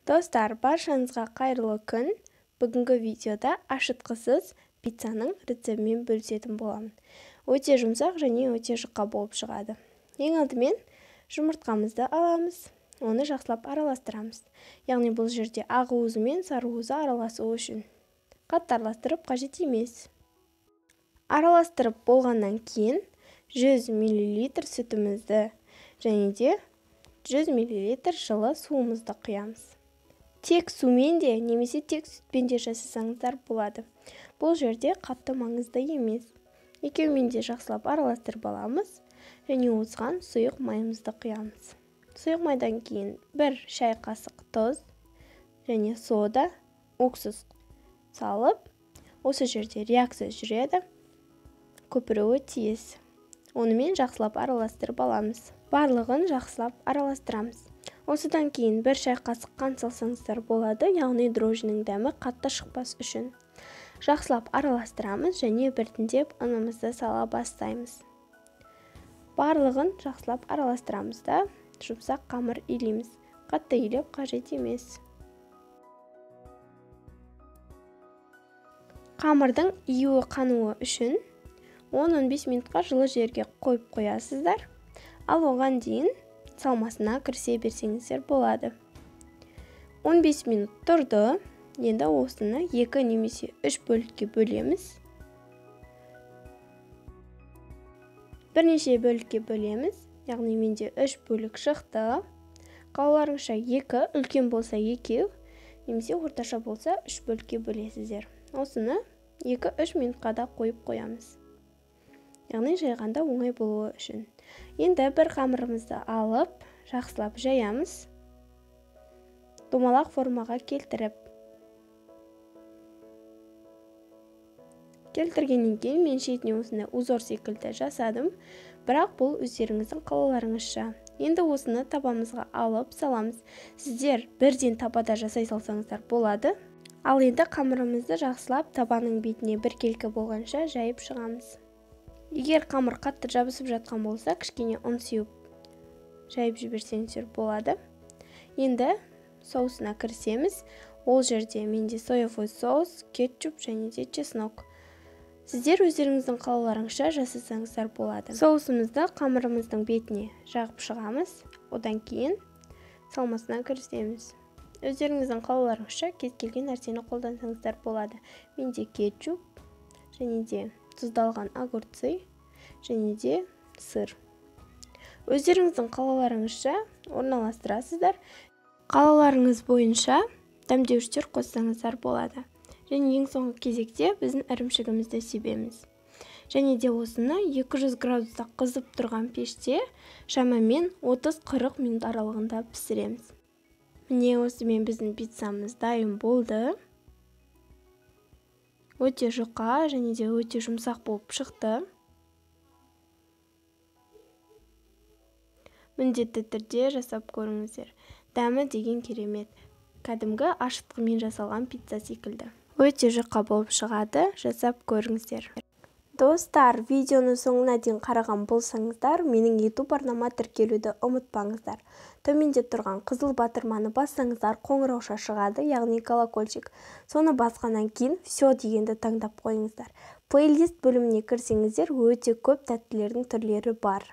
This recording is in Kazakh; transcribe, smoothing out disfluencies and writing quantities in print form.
Достар, баршаңызға қайырлы күн. Бүгінгі видеода ашытқысыз пиццаның рецептімен бөлісетін боламын. Өте жұмсақ және өте жұқа болып шығады. Ең алдымен жұмыртқамызды аламыз, оны жақсылап араластырамыз. Яғни бұл жерде ақ уызы мен сары уызы араласуы үшін. Қатты араластырып қажет емес. Араластырып болғаннан кейін 100 мл сүтімізді және де 100 мл жылы суымызды құямыз. Тек сумен де немесе тек сүтпен де жасасаңыздар болады. Бұл жерде қатты маңызды емес. Екеуімен де жақсылап араластырып аламыз және осыған сұйық майымызды құямыз. Сұйық майдан кейін 1 шай қасық тұз және сода, уксус салып, осы жерде реакция жүреді, көпіруі тиіс. Онымен жақсылап араластырып аламыз. Барлығын жақсылап араластырамыз. Осыдан кейін 1 шай қасық қант салсаңыздар болады, яғни дрожжінің дәмі қатты шықпас үшін. Жақсылап араластырамыз және біртіндеп ұнымызды сала бастаймыз. Барлығын жақсылап араластырамыз да, жұмсақ қамыр илейміз. Қатты илеп қажет емес. Қамырдың июі қануы үшін 10-15 минутқа жылы жерге қойып қоясыздар. Ал оған дейін салмасына кірісе берсеңіздер болады. 15 минут тұрды. Енді осыны 2 немесе 3 бөлікке бөлеміз. Бірнеше бөлікке бөлеміз. Яғни менде 3 бөлік шықты. Қалаларыңызша 2, үлкен болса 2, немесе орташа болса 3 бөлікке бөлесіздер. Осыны 2-3 минутқа да қойып қоямыз. Яғни жайғанда оңай болуы үшін. Енді бір қамырымызды алып, жақсылап жаямыз. Домалақ формаға келтіріп. Келтіргеннен кейін мен шетіне осындай узор секілді жасадым. Бірақ бұл өздеріңіздің қалауларыңызша. Енді осыны табамызға алып саламыз. Сіздер бірден табада жасай салсаңыздар болады. Ал енді қамырымызды жақсылап табаның бетіне біркелкі болғанша жайып шығамыз. Егер қамыр қатты жабысып жатқан болса, кішкене ұн сеуіп жайып жіберсеңіздер болады. Енді соусына кірісеміз. Ол жерде менде соевый соус, кетчуп және де чеснок. Сіздер өздеріңіздің қалауларыңызша жасасаңыздар болады. Соусымызды қамырымыздың бетіне жағып шығамыз. Одан кейін салмасына кірісеміз. Өздеріңіздің қалауларыңызша кез келген нәрсені қолдансаңыздар болады. Менде кетчуп және де тұздалған огурцы және де сыр. Өздеріңіздің қалауларыңызша орналастырасыздар. Қалауларыңыз бойынша дәмдеуіштер қоссаңыздар болады. Және ең соңғы кезекте біздің ірімшігімізді себеміз. Және де осыны 200 градуста қызып тұрған пеште шамамен 30-40 минут аралығында пісіреміз. Міне осымен біздің пиццамыз дайын болды. Өте жұқа және де өте жұмсақ болып шықты. Міндетті түрде жасап көріңіздер. Дәмі деген керемет. Кәдімгі ашытқымен жасалған пицца секілді. Өте жұқа болып шығады, жасап көріңіздер. Достар, видеоны соңына дейін қараған болсаңыздар, менің YouTube арнама тіркелуді ұмытпаңыздар. Төменде тұрған қызыл батырманы бассаңыздар, қоңырауша шығады, яғни колокольчик. Соны басқаннан кейін «Все» дегенді таңдап қойыңыздар. Плейлист бөліміне кірсеңіздер, өте көп тәттілердің түрлері бар.